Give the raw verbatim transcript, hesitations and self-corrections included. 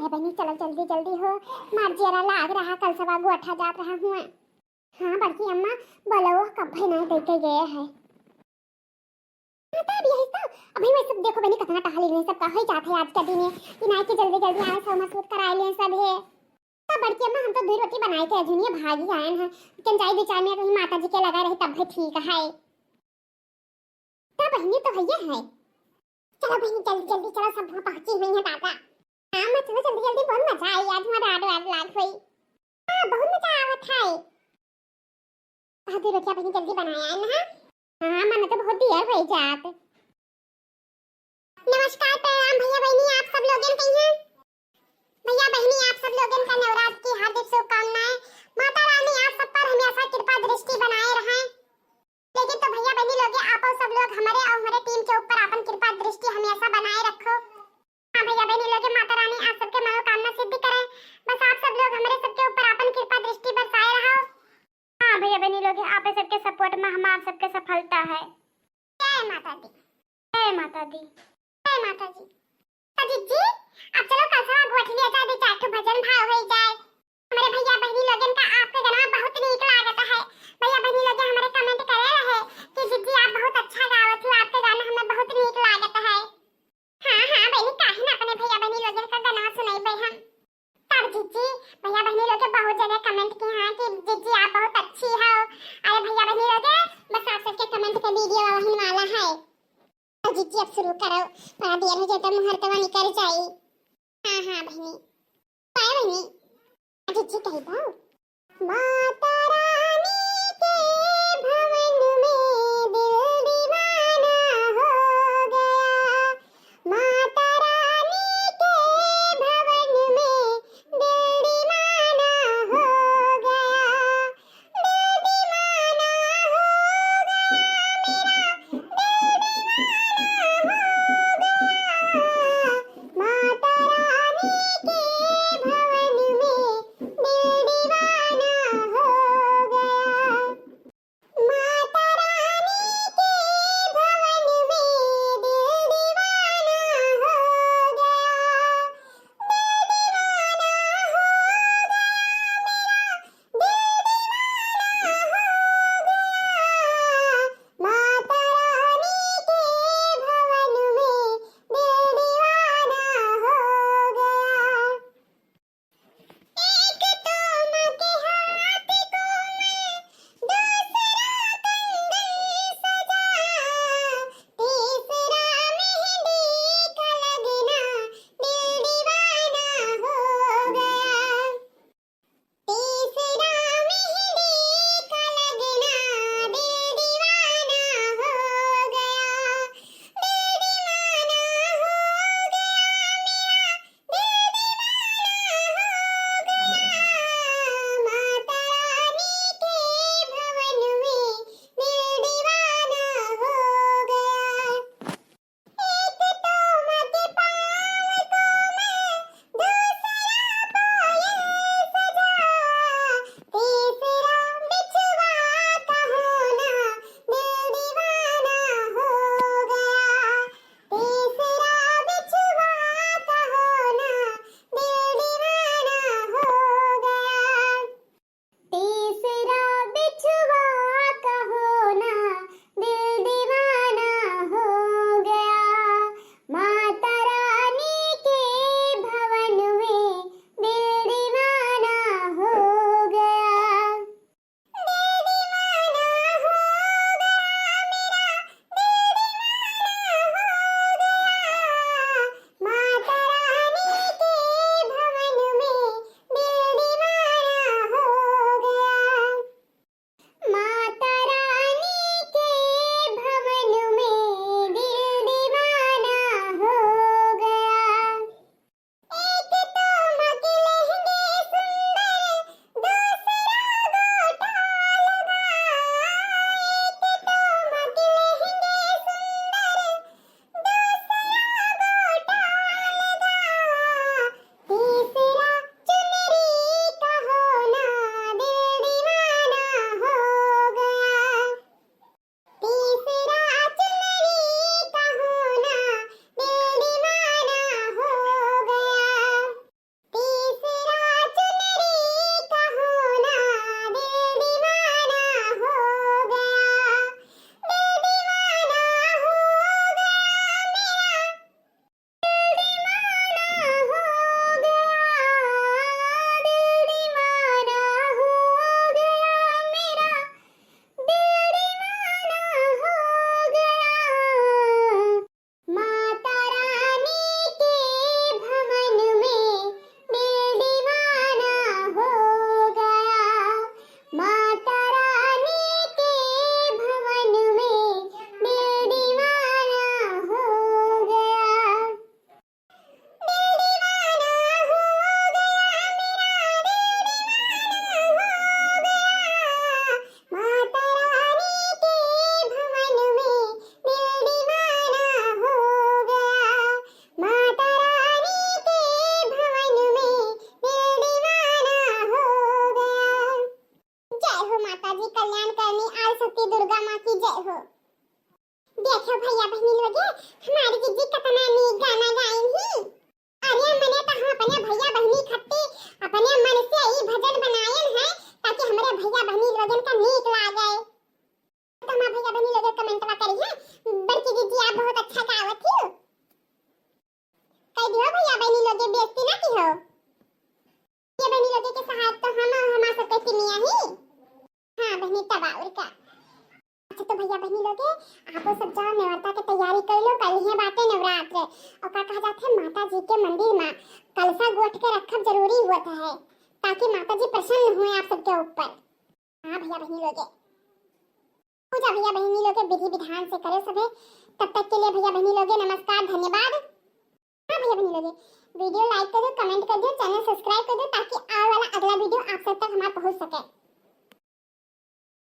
अरे बहिनी, चलो जल्दी जल्दी हो, मार जियरा लाग रहा, कलसवा गोठा जात रहा हुआ। हाँ बड़की अम्मा, बोलो, कब्बे नहीं दे के गए हैं। हाँ, तब यही तो, अभी मैं सब देखो बहिनी, कितना टहल रहे, सब का हो जात है आज का दिन ये, कि नाई के जल्दी जल्दी आए, सब मसूद कराए लिए सब है। तब बड़की अम्मा, हम तो दो रोटी बनाए के अजुनिया भागी आए हैं, कन जाई दो चार मिनट वही माता जी के लगा रही, तब भी ठीक है। तब बहिनी तो भैया है, चलो बहिनी, जल्दी जल्दी चलो, सब वहाँ पहुँची हुई है दादा। हाँ अम्मा, चलो जल्दी जल्दी, बहुत मजा आई आज, हमारा आडो आड लाग हुई। हाँ, बहुत मजा आवत है। आधी रोटियां बहिनी जल्दी बनाया है ना। हाँ, मने तो बहुत देर हो जात। नमस्कार, प्रणाम भैया बहिनी, आप सब लोगन के यहाँ। भैया बहिनी, आप सब लोगन का नवरात्र की हार्दिक शुभकामनाएं। माता रानी आप सब पर हमेशा कृपा दृष्टि बनाए रखें। लेकिन तो भैया बहिनी लोगे, आप सब लोग हमारे और हमारे टीम के ऊपर अपन कृपा दृष्टि हमेशा बनाए रखो। हाँ भैया बहिनी लोगे, माता रानी आप सबके मनोकामना सिद्ध करे। बस आप सब लोग हमारे सबके ऊपर अपन कृपा दृष्टि बरसाए रहो। हाँ भैया बहिनी लोगे, आप सबके सपोर्ट में हमार सबके सफलता है। जय माता दी। जय माता दी। जय माता दी। तो जिज्जी, अब चलो कलसवा गोठ लिया जाए, दो चार ठो भजन भाव हो जाए। हमारे भैया बहिनी लोगन का आपके गाना बहुत नीक लागत है। भैया बहिनी लोग हमारे कमेंट करे रहे कि जिज्जी आप बहुत अच्छा गावत हो, आपके गाना हमें बहुत नीक लागत है। हाँ हाँ बहिनी, काहे ना अपने भैया बहिनी लोगन का गाना सुनाई बे हम। तब जिज्जी, भैया बहिनी लोग बहुत जगह कमेंट किए हैं कि जिज्जी आप बहुत अच्छी हो। अरे भैया बहिनी लोग, बस आप सबके कमेंट के वीडियो वही वाला है। तो जिज्जी अब शुरू करो, बड़ा देर हो जाता, मुहूर्तवा निकल जाई। हाँ हाँ बहिनी, काय बहिनी? जिज्जी कही बा, माता रानी के भवन में दिल दीवाना हो गया। माता रानी के भवन में दिल दीवाना हो गया। दिल दीवाना हो गया मेरा, दिल दीवाना हो गया। माता रानी के भवन में दिल दीवाना हो कलसा गोठ के रखब जरूरी होत है, ताकि माता जी प्रसन्न हुए आप सबके ऊपर। हाँ भैया बहनी लोगे, पूजा भैया बहनी लोगे विधि विधान से करे सभे। तब तक के लिए भैया बहनी लोगे नमस्कार, धन्यवाद। हाँ भैया बहनी लोगे, video like कर दो, comment कर दो, channel subscribe कर दो, ताकि आवे वाला अगला video आप सब तक हमार पहुँच सके।